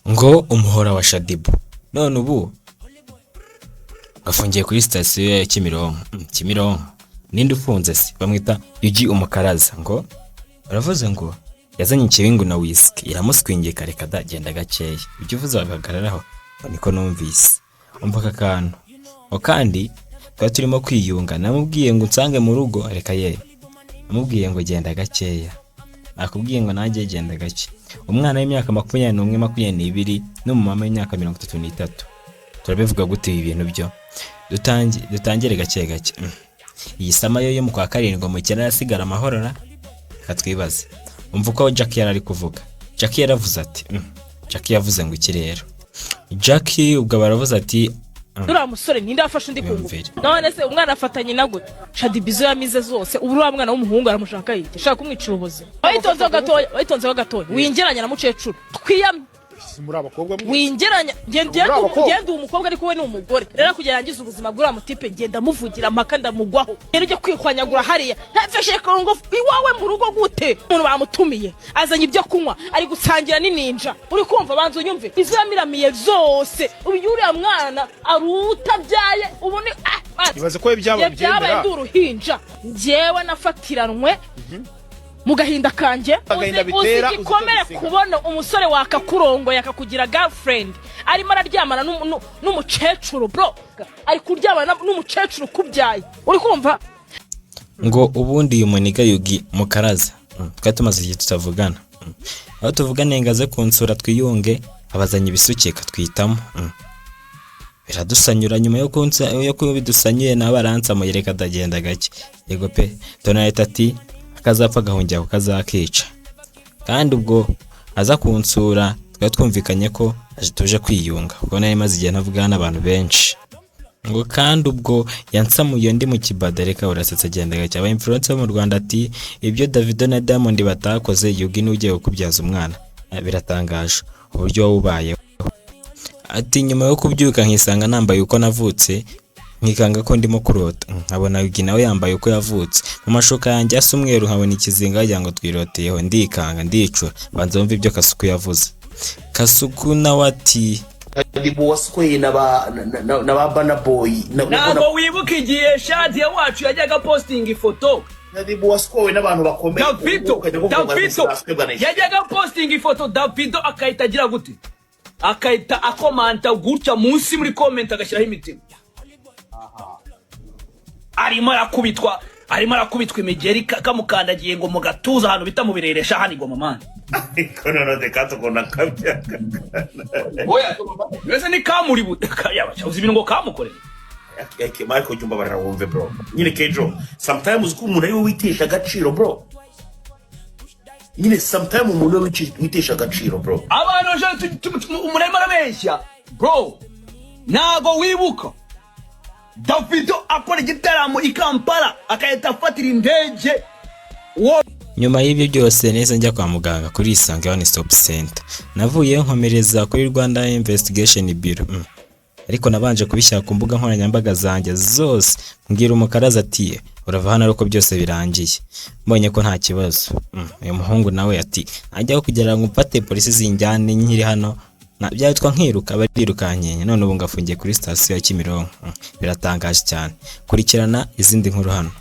Ngo umuhora wa Shaddyboo none ubu afungiye kuri sitasiyo ya Kimironko. Kimironko ninde ufunze se? Bamwita Yugi Umukaraza. Ngo baravuze ngo yazanye ikibingu na whisky iramuswingiye. Reka da, genda gakeya, ibyo uvuze wabihagararaho? Ngo niko numvise. Umva aka kantu, ngo kandi twari turimo kwiyunga, namubwiye ngo unsange mu rugo. Reka ye, namubwiye ngo genda gakeya, nakubwiye ngo nanjye genda gake. Umwana w'imyaka 21, 22 n'umumama w'imyaka 33, turabivuga gute ibi bintu byo? Dutangire gake gake. Iyi summer yo mu kwa karindwi umukene arasigara amahoro ra? Reka twibaze. Umva uko Jackie yari ari kuvuga. Jackie yaravuze ati Jackie yavuze ngo iki rero? Jackie ubwo baravuze ati Uriya musore ninde wafashe undi ku ngufu? Yumvire. None se umwana afatanye na gute? Shaddyboo izo yamize zose, ubu uriya mwana w'umuhungu aramushaka yiki? Ashaka kumwicira ubuzima. Wayitonzeho gatoya, wayitonzeho gatoya, wingeranya na mukecuru twiyamye. Muri abakobwa mwe. Wingeranya. Muri abakobwa. Ngenda uwo mukobwa, ariko we ni umugore. Rero kugira yangize ubuzima bw'uriya mutipe, ngenda muvugira mpaka ndamugwaho. Rero ujya kwihwanyagura hariya ntafashe ku ngufu iwawe mu rugo gute? Umuntu bamutumiye azanye ibyo kunywa, ari gusangira n'ininja. Uri kumva? Banza unyumve. Izo yamiramiye zose, ubu uriya mwana arutabyaye ubu ni Ibaze ko ibyabaye Njye byabaye byemera. ndi uruhinja, njyewe nafatiranwe mu gahinda kanjye. Agahinda Uzi bitera, uzi igikomere icyo bisiga. kubona umusore wakakurongoye akakugira girlfriend arimo araryamana n'umukecuru, bro, ari kuryamana n'umukecuru ukubyaye. Uri kumva? Ngo ubundi uyu muniga Yugi Mukaraza, twari tumaze igihe tutavugana. Aho tuvugane ngo aze kunsura twiyunge, abazanye ibisukika twitamo. Biradusanyura. Nyuma yo kuba bidusanyuye, nawe aransamuye. Reka ndagenda gake. Yego pe, Donald ati akazapfa agahungira kukazakica. Kandi ubwo aza kunsura twari twumvikanye ko tuje kwiyunga, kuko nari maze igihe ntavugana n'abantu benshi. Ngo kandi ubwo yansamuye ndi mu kibada. Reka, urasetse, agenda gake. Aba influencer bo mu Rwanda ati ibyo Davido na Diamond batakoze, Yugi niwe ugiye kukubyaza umwana. Biratangaje uburyo wowe ubayeho. Ati nyuma yo kubyuka nkisanga nambaye uko navutse, nkikanga ko ndimo kurota, nkabona Yugi nawe yambaye uko yavutse mu mashuka yanjye asa umweru, nkabona ikizinga wagira ngo twiroteyeho, ndikanga ndicura. Banza wumve ibyo Kasuku yavuze. Kasuku nawe ati Shaddyboo wasweye na ba Burna Boy Ntabwo wibuka igihe Shadia wacu yajyaga postinga ifoto? Shaddyboo waswowe n'abantu bakomeye. Davido. Ukajya kuvuga ngo Davido araswebwa na yajyaga postinga ifoto, Davido akahita agira gute? Akahita akomanta gutya munsi muri comment, agashyiraho imitima. Arimo arakubitwa, arimo arakubitwa imigeri, kamukandagiye ngo mu gatuza, ahantu bita mu bireresha hano i Goma, man. Ariko noneho reka tukunda kabya. Oya, mbese ni kamuri yaba uzi ibintu ngo kamukoreye? Mariko, jya umbabarira wumve, bro. Nyine Kejo, sometimes ko umuntu ariwe witesha agaciro, bro. Nyine sometimes umuntu ariwe witesha agaciro, bro. Abantu umuntu arimo arabeshya, bro. Ntago wibuka Davido akora igitaramo i Kampala, agahita afatira indege wo? Nyuma y'ibyo byose nahise njya kwa muganga kuri Isange One Stop Center. Navuyeyo nkomereza kuri Rwanda Investigation Bureau. Ariko nabanje kubishyira ku mbuga nkoranyambaga zanjye zose, mbwira umukaraza ati urava hano ariko byose birangiye mbonye ko nta kibazo. Uyu muhungu nawe ati najyaho kugira ngo mfate polisi zinjyane nkiri hano byitwa nkiruka barirukankenye. None ubu ngafungiye kuri sitasiyo ya Kimironko. Biratangaje cyane. Kurikirana izindi nkuru hano.